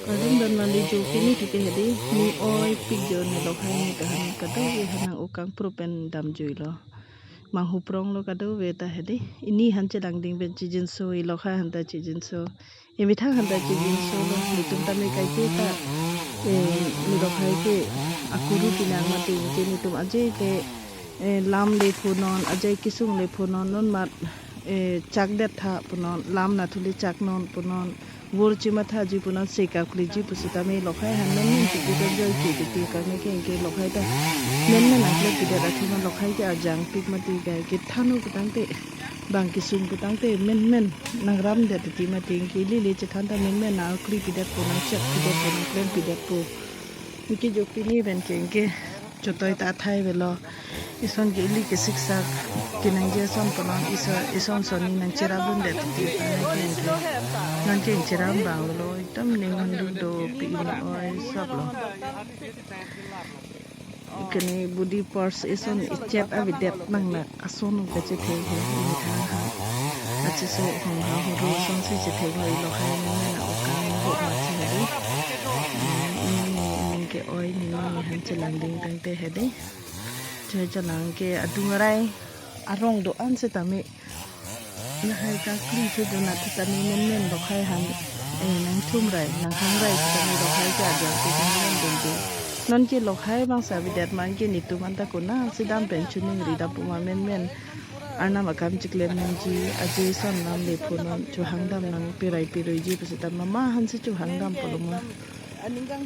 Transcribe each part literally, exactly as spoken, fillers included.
Kardom don mali jo pini thike hedi, ning oipik jo ne lokhai ne kahan kadokave han nang-o kangpro pen damjuilo. Manghu pronglo kadokave ta hedi. Ini han chelangding pen chijinso, i lokhai han ta chijinso. Emethang han ta chijinsolo, netum tame kaike ta, eh, ne lokhai ke akuru pinang mate ke netum ajai ke, eh, lam le punon, ajai kesung le punon, non mat, eh, chak det tha punon, lam nathu le chak non punon, vur chimathaji punon, seka kliji pusitame lokhai han menmen chipi ta joike titi kame ke ke lokhai ta menmen akle pidet athema lokhai ke arjangpik mate ke kethan-o putangte, bang kesung putangte menmen nangramdet titi mate ke ili le chethan ta menmen nangkri pidet po, nangchek pidet po, nangklem pidet po. Anke jo pini pen ke anke chotoi ta athai avelo. Ison ke ili ke siksak kenangji ason punon, iso, ison sonni nangcherap dundet titi pen ke anke. Non ke cherap abang lo, ekdom ning honduk dopik, ning oi sap lo. Kene body parts ison ichet avedet nang na ason kachethe ho, ini tha ha. Achiso hong ha horo sonsi chethe ho, i lokhai ne na okang ho ma che hedi. Ning ke oi ning ni han chelangding tangte hedi. Choi chelang ke adung arai arong do-an setame lahai kakli thu do na thu tame menmen lokhai han, eh, nangthumrai, nanghangrai setame lokhai ke ajang ke menmen dun dun. Non ke lokhai bang sa avedet man ke netum anta konatsi dam pen choningri dam puma menmen. Arnam akam chiklem nangji, ajai son lam le punon, chohang dam nang pirai piruiji pusitame mama hansi chohang dam pulo ma.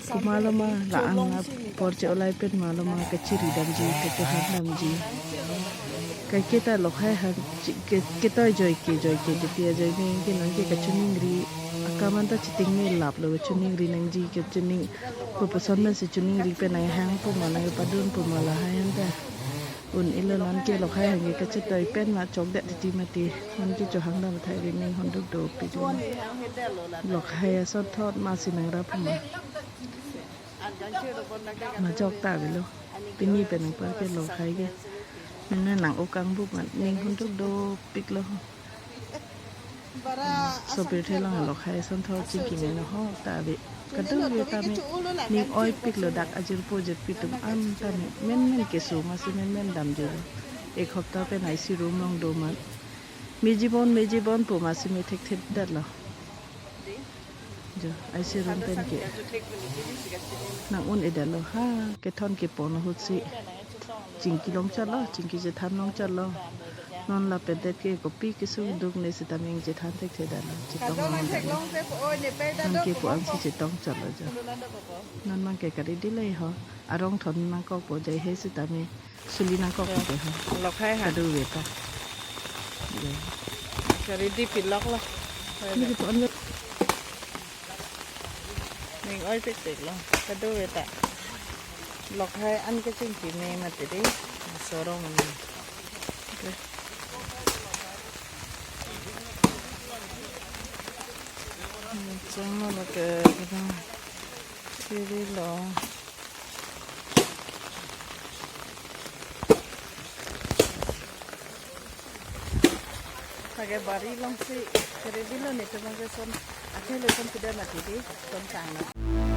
Komat lo ma, la-an apor che-olai pen ma lo ma, kachiri damji, kachohang damji. Kaike ta lokhai han chi-, ke, ketoi joike, joike titi ajoine ke non ke kachoningri akam anta chitingne laplo, kachoningri nangji, kachoning kopuson pensi choningri pen nanghang puma, nangpadun puma lahai anta. Un-elo, non ke lokhai han ke kachetoi pen ma chokdet titi mati. Non ke chohang dam thai ri ning honduk dopik lo. Lokhai asonthot masi nangrap ma. Majok ta avelo. Pini pen nangpar ke lokhai ke. Nang nang-o kangbup ma ning honduk dopik lo. Sopir thelang lokhai asonthot chingki meno ho ta ave. Kadokave tame ning oipik lo, dak ajirpo jirpi atum an tame menmen keso masi menmen damjuilo. Ek hopta pen I C room along do ma. Mejibon, mejibon pu masi me thekthedetlo. Jo, I C room pen ke nang-un-edetlo ha, kethon kepon ahutsi. Chingki longchotlo, chingki chethan longchotlo. Non lapen det ke kopi kesung duk ne sitame chethan thekthedetlo, chetong longdetlo. Non ke pu-ansi chetong chotlo jo. Non mang ke kari dile ho. Arong thon nangkokpo jai he sitame suli nangkokpo ke ho. Lokhai ha. Kadokave ta. Jo. Kari di piloklo. Ini ke pu-an. Ning oipikpiklo. Kadokave ta. Lokhai an kachingki me mati di. Sorong ni. Chang lo ke kita. Siri lo. Lake bari alongsi kiri bilo netum ke son, akhei lo son pidet mati di, son tanglo.